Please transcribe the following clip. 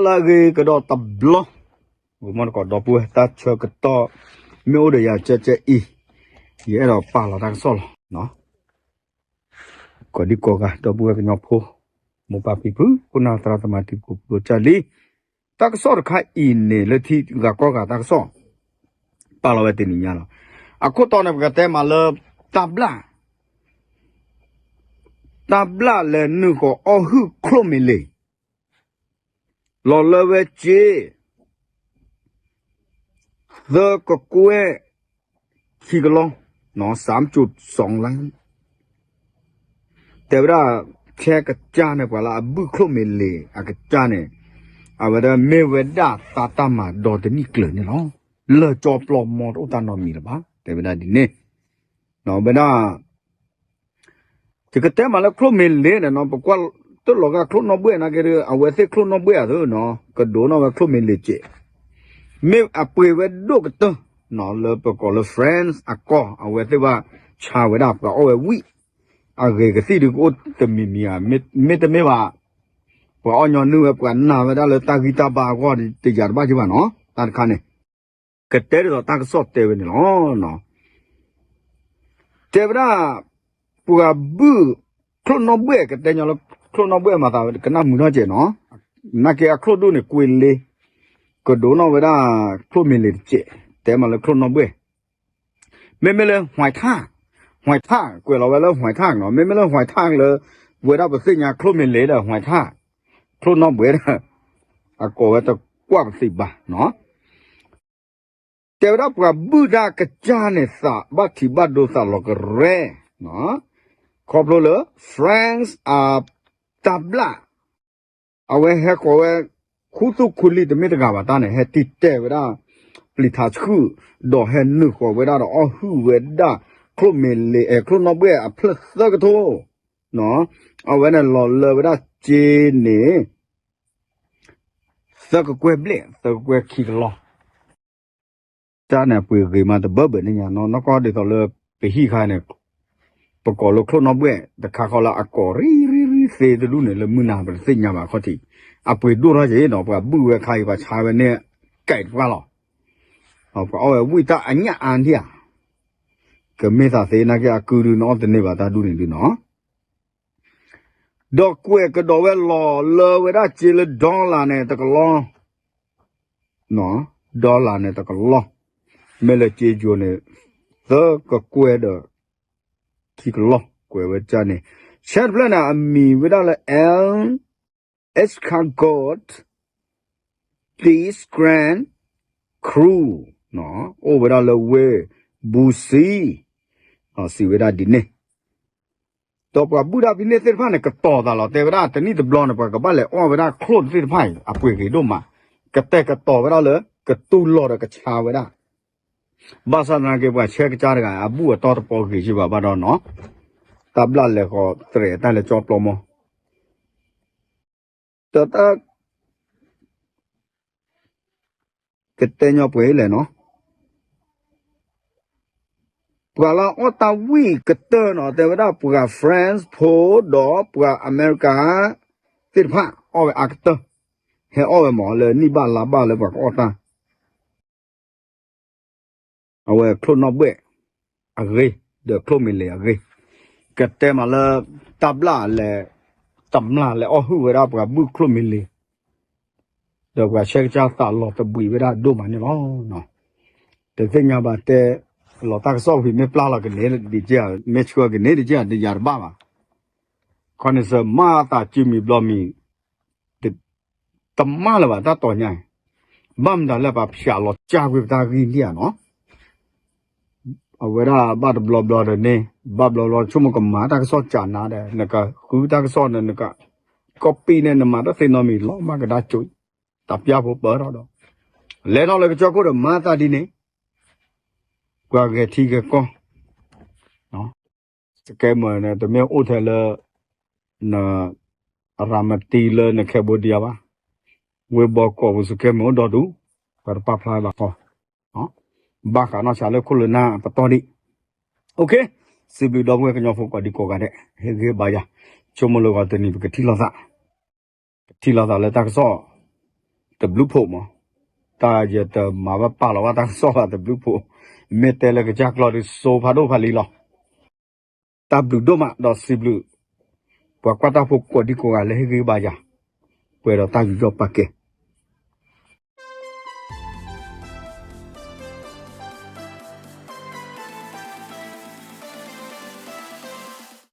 လၢအဂ့ၤကဒီးတဘျီ, ဂီၤမီတကိးဒီပုၢ်ဝဲၢ် တၢ်ဆၢကတီၢ် မ့ၢ်အိၣ်ဒီးယၤကဲကဲအံၤ, ယအဲၣ်ဒိးပာ်လီၤတၢ်ကစီၣ်လီၤ. ကိးဒံကိးဂၤ ဒီပုၢ်ဝဲၢ်ကညီဖိ, မိၢ်ပၢ်ဖံဖု ခိၣ်နၢ်သရၣ်သမါတံၤသကိးဖိကၢ်လံ, တၢ်ကစီၣ်တခါအံၤန့ၣ် လၢထံဂၤကီၢ်ဂၤတၢ်ကစီၣ် ပာ်လီၤဝဲတနံၤညါလီၤ. အခိၣ်တီန့ၣ် ပကတဲမးလၢ တၢ်ဘျၣ် တၢ်ဘျၣ်လဲၤနုာ်ဃီၤအီၣ်ဟုၣ်ချိၣ်မ့ၢ်လ့ၤ လီၤလၢဝဲစ့ သၢကကွဲၢ်ခံကလီ, စၢမ်ကၠိၣ်စီလၢ တဲဝဲဒၣ် ခဲကစၢ်န့ၣ် ပှၤလၢအဘုၣ်ချိၣ်မ့ၢ်လ့ၤအကစၢ်န့ၣ် အဝဲဒၣ်မ့ၢ်ဝဲဒၣ်တၢ်တၢ်မၤဒီတနံၣ်ကျၢၤန့ၣ်လီၤ. လၢၢ်ကၠီပျီမီတအိၣ်တၢ်နီတမံၤလၢၤဘၣ် တဲဝဲဒၣ်ဒ်န့ၣ်, ဝဲဒၣ် ယကတဲမးလၢချိၣ်မ့ၢ်လ့ၤန့ၣ်နီၤ ပကွၢ်တၢ်လီၤဂာ်ချိၣ်နီၣ်ဘှဲၣ်နာ်က့ဒီး အဝဲသ့ၣ်ချိၣ်နီၣ်ဘှဲၣ်အသိးနီၤ ကဒိးန့ၢ်ဝဲချိၣ်မ့ၢ်လ့ၤစဲး, မ့ၢ်အပှ့ၤဝဲဒိၣ်ကတၢၢ်နီၤ လၢပကိးလၢ France အကီၢ် အဝဲသ့ၣ်ဘၣ်ဆါဝဲဒၣ်ပှၤအီၣ်ဝဲဝံၣ် အဂ့ၤကသံၣ်ဒုးကအိၣ်တမံၤမံၤဧါ, မ့တမ့ၢ်ဘၣ် ပှၤအီၣ်ညီနုၢ်ဝဲ ပှၤနာ်ဝဲဒၣ်လၢတၢ်ဂံၢ်တၢ်ဘါအဂီၢ်တယာ်တဘၣ်က့ဘၣ်နီၤ တၢ်တခါန့ၣ် ကတဲဒ်သိးတၢ်ကစီၣ်တဲဝဲန့ၣ်လီၤ. တဲဝဲဒၣ် ပှၤဘုၣ်ချိၣ်နီၣ်ဘှဲၣ် ကတဲညီလၢ ချိၣ်နီၣ်ဘှဲၣ်မၤသးကနၣ်မုာ်ထီၣ်ကဲးနီၤ, နာ်က့အချိၣ်ဒိၣ်န့ၣ်ကွ့လ့ ကဒိးန့ၢ်ဝဲဒၣ်ချိၣ်မ့ၢ်လ့ၤတစဲး တဲမးလၢချိၣ်နီၣ်ဘှဲၣ်, မ့မ့ၢ်လၢ white hat, white hat ကွဲးလီၤဝဲလၢ white hat နီၤ, မ့မ့ၢ်လၢ white hat လၢ ဝဲဒၣ်ပသ့ၣ်ညါချိၣ်မ့ၢ်လ့ၤဒီး white hat ချိၣ်နီၣ်ဘှဲၣ်ဒီး အကိးဝဲတကွၢ်ပသ့ဘၣ်နီၤ တဲဝဲဒၣ်ပှၤဘုၣ်တၢ်ကစၢ်န့ၣ် သးဘၣ်ထံးဘၣ်ဒိသးလီၤကရဲ, ခီဖျိလၢ France အတၢ်ဘျၣ် အဝဲဟဲဃီၤဝဲ ခူသူၣ်ခူလံာ်တမ့ၢ်တဂၤဘၣ်တၢ်န့ၣ် ဟဲတံာ်တဲာ်ဝဲဒၣ် ပျံၤထးဆှုၣ် ဒီးဟဲနုာ်ဃီၤဝဲဒၣ်ဒီးအီၣ်ဟုၣ်ဝဲဒၣ် ချိၣ်မ့ၢ်လ့ၤ အဲ ချိၣ်နီၣ်ဘှဲၣ်အဖျၢၣ်သၢကထိ အဝဲန့ၣ်လီၤလၢဝဲဒၣ်စ့န့ၣ် သၢကကွဲၢ်ဘျဲၣ် သၢကကွဲၢ်ခံကလီၢ် တၢ်န့ၣ်အပှ့ၤဂ့ၤမးတဘၢဘၢန့ၣ်ညါနီၤ နီၢ်ကီၢ်ဒ်သိးလၢ ပဟံၣ်ခါန့ၣ် ပကိးလၢချိၣ်နီၣ်ဘှဲၣ် တခါဃီလၢအကိးရံရံရံသ့တဒူၣ်န့ၣ် လၢမုၢ်နၤပတသ့ၣ်ညါဘၣ်ခီၣ်ထံး အပှ့ၤဒိၣ်ထီၣ်က့ၤနီၤ ပှၤဘုၣ်ဝဲခါအံၤ ပှၤဆါဝဲန့ၣ် ကဲတပှၢ်လီၤ ပှၤအီၣ်ဝဲဝံၣ်တၢ်အညၣ်အါဒံၣ်ဧါ ကမ့ၢ်သးသ့နာ်က့အကုဒုးနအီၣ်တန့ၢ်ဘၣ်တၢ်ဒူၣ်န့ၣ်ဒုးနီၤ ဒီးကွဲးကဒီးဝဲလီၤလၢဝဲဒၣ်စ့လၢ dollar န့ၣ်တကလီၢ်, dollar န့ၣ်တကလီၢ်, မ့ၢ်လၢစ့ယိၤန့ၣ် သၢကကွဲၢ်ဒီးခံကလီၢ် ကွဲးဝဲဒၣ်န့ၣ်, ဆဲတဖျၢၣ်န့ၣ် အမံၤဝဲဒၣ်လၢ L escargot this Grand Cru အိၣ်ဝဲဒၣ်လၢဝ့ၢ်ဘူစံ စံးဝဲဒၣ်ဒ်န့ၣ် ဒီးပှၤဘုၣ်တၢ်ဖဲန့ၣ်သ့ၣ်တဖၣ်န့ၣ် ကတီၤသးလီၤ တဲဝဲဒၣ်တနံၣ်တဘျီန့ၣ် ပှၤကဘၣ်လဲၤအီၣ်ဝဲဒၣ်ချိၣ်သ့ၣ်တဖၣ်အံၤ အပှ့ၤဂ့ၤဒိၣ်မး, ကတဲာ်ကတီၤဝဲဒၣ်လၢ ကတူၢ်လိာ်ဒီးကဆါဝဲဒၣ်, ဘၣ်ဆၣ်သနာ်က့ ပှၤဆဲကစၢ်တဂၤ အဘူၣ်အတီၢ်တပီၤဂ့ၤက့ဘၣ်ဘၣ်ဒီးနီၤ, တၢ်ဘျၣ်လဲၤဃီၤသရဲးတၢ်လဲၤကၠီပျီမီၢ် ဒီးတၢ် ကတဲညီပှဲၤလဲၣ်နီၤ, ပှၤလၢအီၣ်တၢ်ဝံၣ်ကတၢၢ်နီၤ တဲဝဲဒၣ်ပှၤ France ဖိ ဒီးပှၤအမဲရကၤသ့ၣ်တဖၣ် အီၣ်ဝဲအါကတၢၢ်, ဟဲအီၣ်ဝဲမးလၢနံၣ်ဘၣ်လါဘၣ်လၢပှၤကအီၣ်တၢ် အဝဲချိၣ်နီၣ်ဘှဲၣ်အဂ့ၢ် ဒီးချိၣ်မ့ၢ်လ့ၤအဂ့ၢ်, ကတဲမးလၢ တၢ်ဘျၣ်လဲၤ တမျၢ်လဲၤအီၣ်ဟုၣ်ဝဲဒၣ်ပှၤဘုၣ်ချိၣ်မ့ၢ်လ့ၤ, ဒီးပှၤဆဲကစၢ်သးလီၤတဘှံးဝဲဒၣ်ဒိၣ်မးန့ၣ်လီၤ. တသ့ၣ်ညါဘၣ်တဲ လီၤတၢ်ကစီၣ်ဖံးမ့ၢ်ပျၢ်လီၤကန့ၢ်ဒ်က့, မ့ၢ်ဆှၢကန့ၢ်ဒ်က့ တယာ်တဘၣ်ဘၣ်. ခီန့ၣ်စၢၤမၤသးစုမံၤဘျီမံၤ တမၤလၢၤဘၣ်တၢ်တီၤညါအံၤ, ဘၣ်မတၤလဲၣ်ပှၤဖျးလီၤကၢ်ကွံာ်ပတၢ်ဂံၢ်ဒံးဧါနီၤ, အဝဲဒၣ်ဘၣ်တဘျီဘျီဒီးန့ၣ် ဘၣ်ဘျီဘျီဆိကမိၣ်ကမၤတၢ်ကစီၣ်ကၢ်နၤဒီး နကဃုတၢ်ကစီၣ်န့ၣ် နက copy န့ၣ် နမၤတၢ်သ့နီတမံၤ လီၤမၢ်ကဒါကၠိ တၢ်ပျၢ်ဖိပၢၢ်ထီၣ်ဒီး လဲၤထီၣ်လၢကစၢၢ်ခိၣ်ဒီးမၤသးဒ်န့ၣ် ပှၤဂဲၤထံဂဲၤကီၢ် စကဲမၢၢ်န့ၣ် တမ့ၢ်အိၣ်ထဲလၢ န အရၤမတံလၢန Cambodia ဘၣ်, ဝ့ၢ်ဘီကီးပူၤစကဲမၢၢ်အိၣ်ဒီဒူၣ်, ပှၤတပာ်ဖျါဘၣ်ဃီ, ဘၣ်ဃးနီၢ်ဆါလၢခိၣ်လၢနၢ်အပတီၢ်ဒံး, စံးဘျုးဒီပုၢ်ဝဲၢ်ကညီဖိကိးဒံကိးဂၤဒဲး ဟ့ၣ်ဂံၢ်ဘါယၤ, ဆိကမိၣ်လၢဂီၤတနံၤပကထံၣ်လိာ်သး, ပထံၣ်လိာ်သးလၢတၢ်ကစီၣ် တဘျုးဖှိၣ်မး, တၢ်ယတမၤဘၣ်ပာ်လီၤဘၣ်တၢ်ကစီၣ်ဘၣ်တဘျုးဖှိၣ်, မ့ၢ်တဲလၢကစၢ်ကျီၢ်ဒုးစိဖးဒိၣ်ဖးလံၤလီၤ. တၢ်ဘျုးဒိၣ်မးဒီးစံးဘျုး ပှၤကွၢ်တၢ်ဖိကိးဒံကိးဂၤလၢဟ့ၣ်ဂံၢ်ဘါယၤ, ပှဲၤဒီးတၢ်ယူးယီၣ်ပာ်ကဲ,